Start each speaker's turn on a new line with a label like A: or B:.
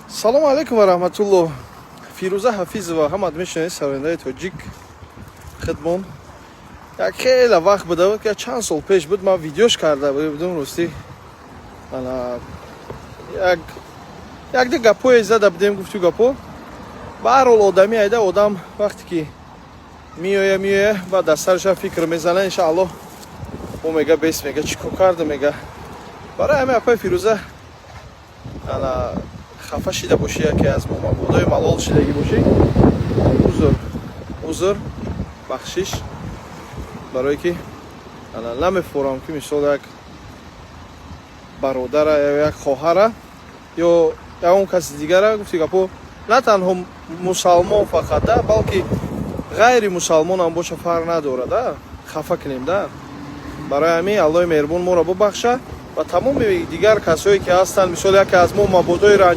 A: Салому алайкум ва раҳматуллоҳ. Фирӯза Ҳафизова, ҳамат мешунавед, сарояндаи тоҷик хидмон. Як хеле вақт буда, ки чанд сол пеш буд, ман видеош карда будам. Ростӣ, ана як якда гапое зада будем, гуфту гапо. Ба ҳар ҳол, одами айда одам вақте ки меоя, меоя, баъд дар сараша фикр мезана. Иншааллоҳ, о мега, бес, мега, чӣ кор карда, мега. Барои ҳамин, апаи Фирӯза, ана хафа шида бошӣ, яке аз мо мабодои малол шидагӣ бошӣ, узр, узр, бахшиш, барое ки ана намефорам, ки мисол як бародара ё як хоҳара ё ягон каси дигара, гуфти гапо, на танҳо мусалмон фақат да, балки ғайри мусалмонам боша, фарқ надорад да, хафа кунем да. Барои ҳамин Аллоҳи меҳрубон моро бубахша ва тамоми дигар касое ки ҳастанд, мисол яке аз мо мабодои ранҷ.